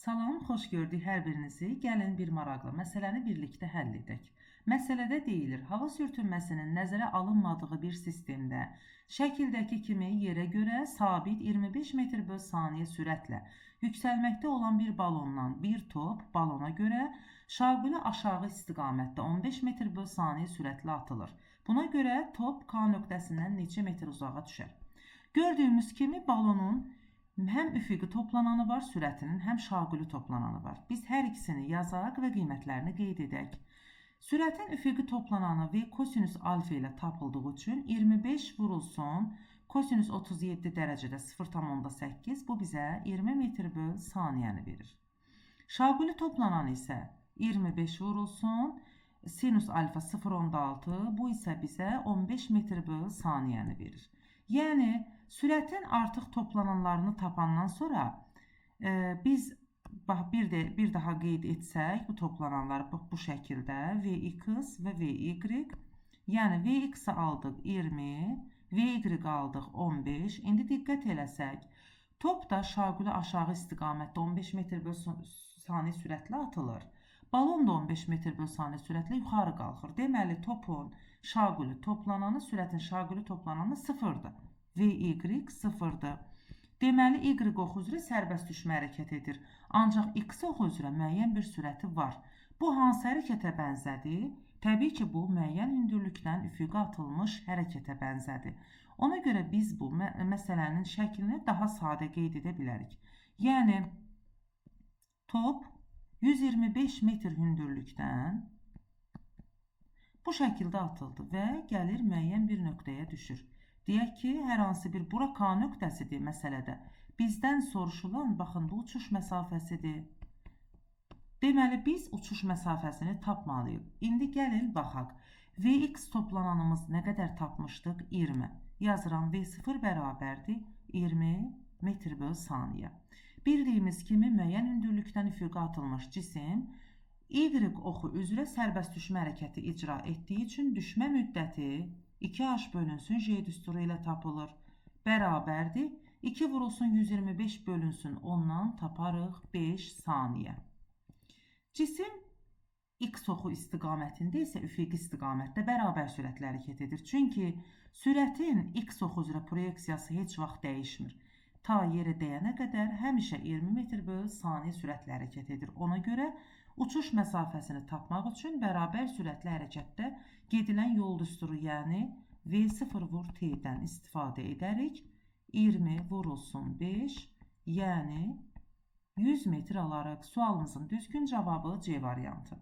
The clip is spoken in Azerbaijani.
Salam, xoş gördük hər birinizi. Gəlin bir maraqlı məsələni birlikdə həll edək. Məsələdə deyilir, hava sürtünməsinin nəzərə alınmadığı bir sistemdə şəkildəki kimi yerə görə sabit 25 metr böl saniyə sürətlə yüksəlməkdə olan bir balondan bir top balona görə şaquli aşağı istiqamətdə 15 metr böl saniyə sürətlə atılır. Buna görə top K nöqtəsindən neçə metr uzağa düşər? Gördüyümüz kimi balonun həm üfüqi toplananı var sürətinin, həm şaquli toplananı var. Biz hər ikisini yazaq və qiymətlərini qeyd edək. Sürətin üfüqi toplananı V kosinüs alfa ilə tapıldığı üçün 25 vurulsun kosinüs 37 dərəcədə 0,8, bu bizə 20 metr böl saniyəni verir. Şaquli toplananı isə 25 vurulsun sinüs alfa 0,6, bu isə bizə 15 metr böl saniyəni verir. Yəni sürətin artıq toplananlarını tapandan sonra biz bax bir daha qeyd etsək bu toplananları bax bu şəkildə Vx və Vy, yəni Vx-i aldıq 20, Vy aldıq 15. İndi diqqət eləsək, top da şaquli aşağı istiqamətdə 15 metr böl saniyə sürətlə atılır. Balon da 15 metr böl saniyə sürətlə yuxarı qalxır. Deməli topun şaquli toplananı, sürətin şaquli toplananı 0-dır. Vy 0-dır. Deməli Y oxu üzrə sərbəst düşmə hərəkət edir. Ancaq X oxu üzrə müəyyən bir sürəti var. Bu hansı hərəkətə bənzədi? Təbii ki, bu müəyyən hündürlükdən üfüqə atılmış hərəkətə bənzədi. Ona görə biz bu məsələnin şəklini daha sadə qeyd edə bilərik. Yəni top 125 metr hündürlükdən bu şəkildə atıldı və gəlir müəyyən bir nöqtəyə düşür. Deyək ki, hər hansı bir bura K nöqtəsidir məsələdə. Bizdən soruşulan, baxın, bu uçuş məsafəsidir. Deməli, biz uçuş məsafəsini tapmalıyıq. İndi gəlin baxaq. Vx toplananımız nə qədər tapmışdıq? 20. Yazıram, V0 bərabərdir 20 metr böl saniyə. Bildiyimiz kimi müəyyən hündürlükdən üfüqə atılmış cisim Y oxu üzrə sərbəst düşmə hərəkəti icra etdiyi üçün düşmə müddəti 2H bölünsün J düsturu ilə tapılır. Bərabərdir. 2 vurulsun 125 bölünsün 10-dan taparıq 5 saniyə. Cisim X oxu istiqamətində isə üfüqi istiqamətdə bərabər sürətlə hərəkət edir. Çünki sürətin X oxu üzrə proyeksiyası heç vaxt dəyişmir. Ta yerə dəyənə qədər həmişə 20 metr böl saniyə sürətlə hərəkət edir. Ona görə uçuş məsafəsini tapmaq üçün bərabər sürətli hərəkətdə gedilən yol düsturu, yəni V0 vur T-dən istifadə edərik 20 vurulsun 5, yəni 100 metr alarıq. Sualımızın düzgün cavabı C variantı.